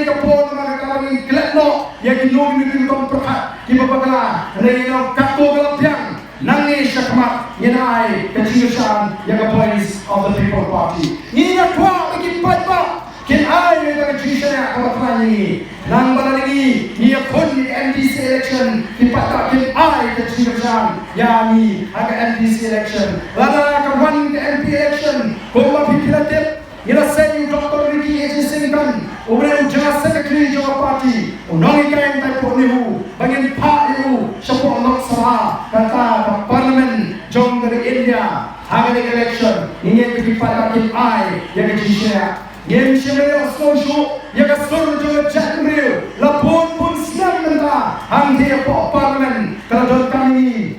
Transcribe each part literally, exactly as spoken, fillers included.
ka por namar kata ba ngin klet noh ïa kino kino ki rukom pyrkhat kiba bakla. Hynrei ngi ong katto ka la biang, nangne shakhmat ngin ai ka jingkyrshan ïa ka Voice of the People Party. Ngi ïa kwah ba ki paidbah kin ai ïa ka jingshaniah kaba khlaiñ ïa ngi. Nang ba la ngi ngi ïakhun ïa ka M D C election, ki paidbah kin ai ka jingkyrshan ïa ngi ha ka M D C election. Lada ka wan ka M P election, kumba phi phi la tip, ngi la seng ïa u Doctor Ricky A J Syngkon, u briew u General Secretary jong ka party, u nonghikai Nongtaipoh NEHU, ba ngin phah ïa u shapoh Lok Sabha, kata ka Parliament jong ka ri India. Ha kane ka election, ngi ngeit ba ki paidbah kin ai ïa ka jingshaniah. Ngim shym la ïohsngew shuh ïa ka sur jong ka jaitbynriew la bun bun snem mynta, hangtei hapoh Parliament ka la donkam ïa ngi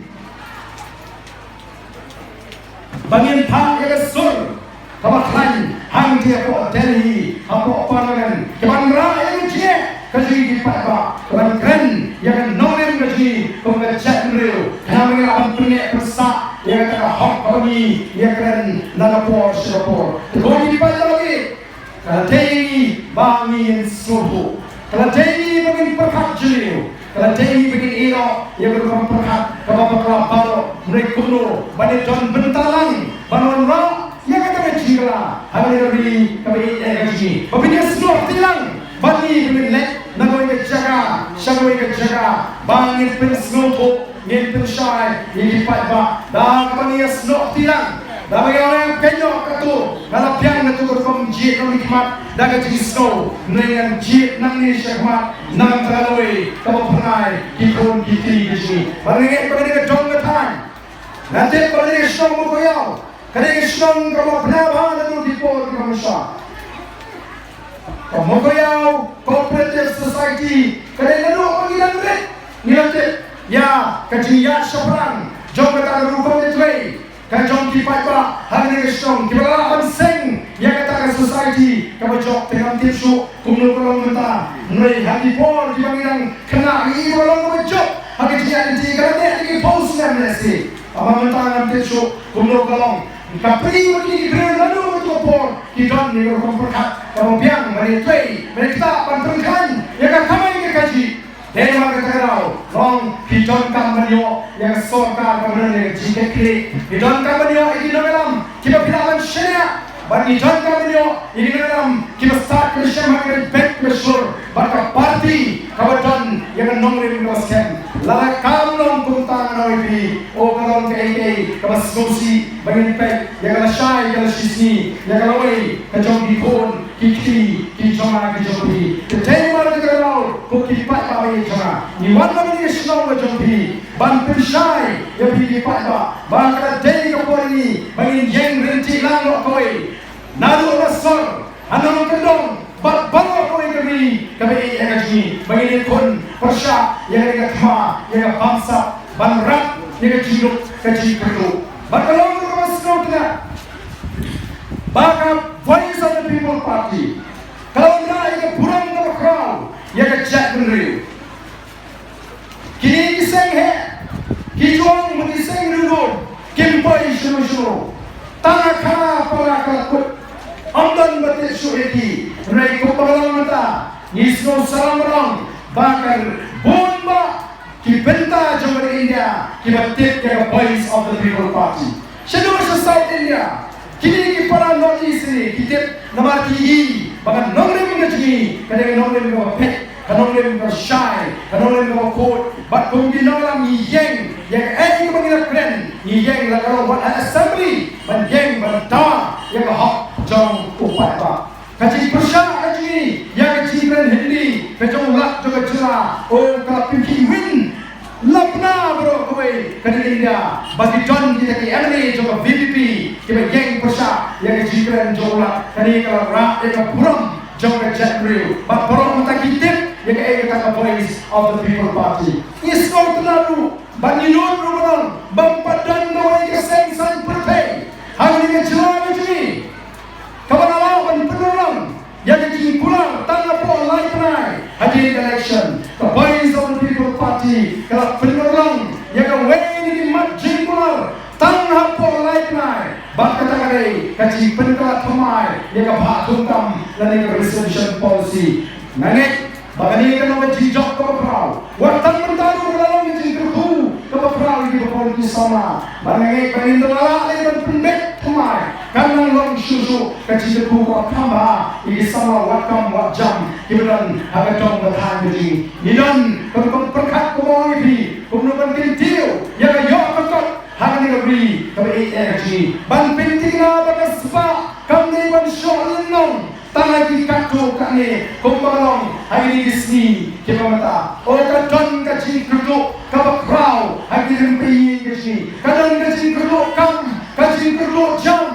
ba ngin phah ïa ka sur kaba khlaiñ hangtei hapoh Delhi, hapoh Parliament, kaban rah ïa ka jingeh ka jong ki paidbah, kaban kren ïa ka nongrim ka jong ngi kum ka jaitbynriew. Khnang ba ngin lah ban pynneh pynsah ïa kata ka hok kaba ngi ïakren na ka por sha ka por. Te ko ki paidbah, ka la dei ïa ngi ba ngin sngewthuh, ka la dei ïa ngi ba ngin pyrkhat jylliew, ka la dei ïa ngi ba ngin ïehnoh ïa ka rukom pyrkhat kaba bakla baroh. Hynrei kumno ban ïadon bynta lang ban wanrah ïa kata ka jingkylla ha kane ka ri kaba ïeit ka jong ngi? Ba phin ïasnoh kti lang bad ngi, ba ngin leit na kawei ka jaka sha kawei ka jaka, ba ngin pynsngewthuh, ngin pynshai ïa ki paidbah da kaba ngi ïasnoh kti lang. Da ba ngi ong, eh, kynnoh katto, nga la biang katto ka rukom jied na ki khmat da ka jingsngew, hynrei ngan jied nangne shakhmat, nangta kawei kaba phyrnai ki khun ki kti ki jong ngi. Ba ngi ngeit ba kane ka dong ka thaiñ, nga tip ba kane ka shnong Mowkaiaw ka dei ka shnong kaba bna bha naduh ki por kiba mynshwa. Ka Mowkaiaw Cooperative Society ka dei naduh ba ngi dang rit ngi la tip ïa ka jingïaid shaphrang jong kata ka rukom ïatrei ka jong ki paidbah ha kane ka shnong, kiba la lah ban seng ïa kata ka society kaba jop. Te ngam tip shuh kumno ka long mynta, hynrei ha ki por kiba ngi dang khynnah, ngi i ba ka long kaba jop ha ka jingïaid lynti, ka la dei ha ki phew snem lehse. Haba mynta ngam tip shuh kumno ka long. Ka pyni ba kine ki briew naduh kato ka por ki don ïa ka rukom pyrkhat kaba biang ban ïatrei, ban ïaktah, ban pynkhlaiñ ïa ka kamai ka kajih. Dei namar kata ka daw nga ong, phi donkam ban ïoh ïa ka sorkar kaba don ïa ka jingkitkhlieh, phi donkam ban ïoh ïa ki nongïalam kiba phi lah ban shaniah, bad ngi donkam ban ïoh ïa ki nongïalam kiba stad kiba shem ha ka beit kiba shlur bad ka party kaba don ïa ka nongrim kaba skhem. Lada kam long kumta, nga ong ïa phi, oh, ka long kaei kaei kaba sngewsih ba ngin peit ïa ka lashai ka lashisngi ïa ka lawei ka jong ki khun ki kti ki jong nga ki jong phi. Te dei namar kata ka daw, ko ki paidbah ba ïeit jong nga, ngi wan na kane ka shnong ka jong phi ban pynshai ïa phi ki paidbah ba ka la dei ka por ïa ngi ba ngin ïeng ryntih lang noh kawei naduh na sor, ha nongkyndong bad baroh kawei ka ri kaba ïeit ka jong ngi, ba ngin ïakhun pyrshah ïa ka thma, ïa ka bamsap, ban rat ïa ka jingduk ka jingkyrduh. Bad ka long kaba sngewtynnat ba ka Voice of the People Party ka la wanrah ïa ka burom kaba khraw ïa ka jaitbynriew. Kine ki seng heh, ki ju ong ba ki seng riewduh kim poi shuh shuh. Tang ha khana para ka la kut, ym don ba tip shuh ïa ki. Hynrei kumba ka long mynta, ngi sngew salam ban ong ba ka bun bah ki bynta jong ka ri India kiba tip ïa ka Voice of the People Party. Shaduh sha South India, kine ki para North East ne ki tip namar ki i ba ka nongrim ka jong ngi ka dei ka nongrim kaba phet, ka nongrim kaba shai, ka nongrim kaba khuid. Bad kum ki nongïalam ngi ïeng ïa kaei kaba ngi la kren, ngi ïeng la ka long wat ha Assembly ban ïeng ban dawa ïa ka hok jong u paidbah. Ka jingpyrshah ka jong ngi ïa ka jingkren Hindi ka jong u Lat jong ka jylla, oh, ka la pynkhih win. La bna baroh kawei ka ri India ba ki don kita ki M L A jong ka V P P kiba ïeng pyrshah ïa ka jingkren jong u Lat. Kane ka la rah ïa ka burom jong ka jaitbynriew bad baroh mynta ki tip ïa kaei kata ka Voice of the People Party. Ngi sngewtynnat ruh ba ngi nud ruh ba dang bym pat don kawei ka seng saiñ pyrthei ha kane ka jylla ka jong ngi kaba la lah ban pynurlong ïa ka jingkular tang hapoh lai bnai hadien ka election. Ka Voice of the People Party ka la pynurlong ïa kawei na ki mat jingkular tang hapoh lai bnai. Bad kata ka dei ka jingpynkylla thymmai ïa ka bhah thungkam lane ka reservation policy. Nga ngeit ba kane ka long ka jingjop kaba khraw. Wat tang mynta ruh ka la long ka jingkyrkhu kaba khraw ïa ki ba bun ki samla. Bad nga ngeit ba ngin da lah lei ban pynbeit thymmai. Kan nang long shuh shuh ka jingkyrkhu kaba kham bha ïa ki samla wat kam wat jam kiba don ha ka dong ka thaiñ ka jong ngi. Ngi don ka rukom pyrkhat kaba ong ïa phi kumno ban kyntiew ïa ka ïoh ka kot ha kane ka ri kaba ïeit ïa ka jong ngi. Ban pynthikna ba ka spah kam dei ban shoh lynnong tang ha ki katto katne kumba long ha kine ki sngi kiba mynta. O, ka don ka jingkyrduh kaba khraw ha ki rympei ïing ka jong ngi. Ka don ka jingkyrduh kam, ka jingkyrduh jam.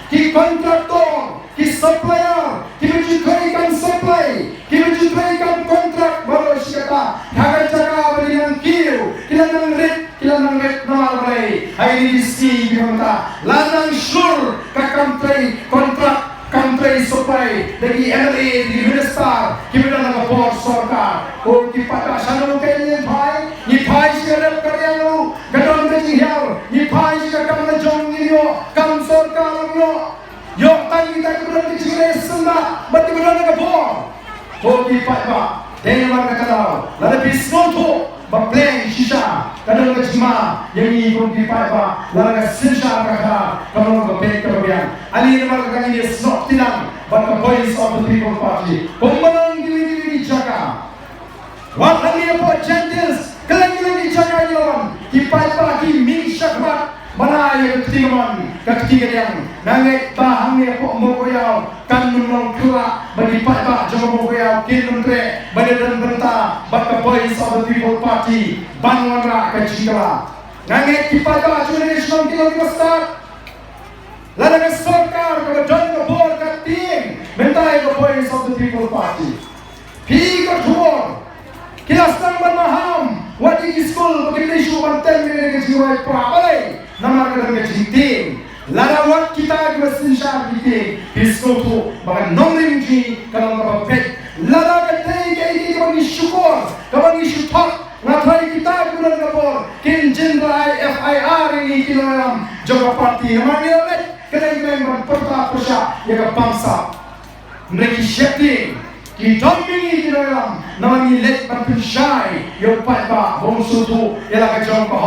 Ki kontraktor, ki supplier, kiba ju trei kam supply, kiba ju trei kam kontrak baroh shi katta. Ha ka jaka ba ki nang kiew, ki nang rit, ki nang rit namar balei? Ha kine ki sngi kiba mynta la nang shlur ka kam trei kontrak, kam trei supply da ki M L A, da ki minister kiba don ha ka bor sorkar. Ko ki paidbah, shano kein ngin phai? Ngi phai sha ka rep ka riang ruh ka don ka jinghiar. Ngi phai sha ka kam la jong ngim ïoh, kam sorkar ngim ïoh. Ïoh tang kita kiba don ka jingleh syndah bad kiba don ka bor. Ko ki paidbah, dei namar kata ka daw lada phi sngewthuh ba pleng shisha ka don ka jingma ïa ngi kum ki paidbah, lada ka synshar ka khar ka long kaba beit kaba biang. Ani namar kata ngin ïasnoh kti lang bad ka Voice of the People Party. Kumba long kiwei kiwei ki jaka, wat hangne hapoh Jaintia Hills, kylleng kylleng ki jaka ngi la wan, ki paidbah ki mih shakhmat ban ai ïa ka kti kamon ka kti kadiang. Nga ngeit ba hangne hapoh Mowkaiaw kan nym long khlad ba ki paidbah jong ka Mowkaiaw kin nym treh ban ïadon bynta bad ka Voice of the People Party ban wanrah ka jingkylla. Nga ngeit ki paidbah jong ngi shnong ki long kiba stad. Lada ka sorkar kaba don ka bor ka tieng mynta ïa ka Voice of the People Party, phi ka thubor ki la sdang ban maham wat ïa ki skul ba kim dei shuh ban tem ïa ka jingrwai pra. Balei? Namar ka don ka jingtieng. Lada wat kita kiba synshar ki tieng, phi sngewthuh ba ka nongrim jong ngi ka long kaba beit. Lada ka dei kaei kaei kaba ngi shukor, kaba ngi shu thok, nga tharai kita kiba don ka bor kin jin rai F I R ïa ngi ki nongïalam jong ka party. Namar ngi la leit kylleng kylleng ban pyrta pyrshah ïa ka bamsap. Hynrei ki sheptieng ki don ma ngi ki nongïalam namar ngi leit ban pynshai ïa u paidbah ba un sngewthuh ïa la ka jong ka hok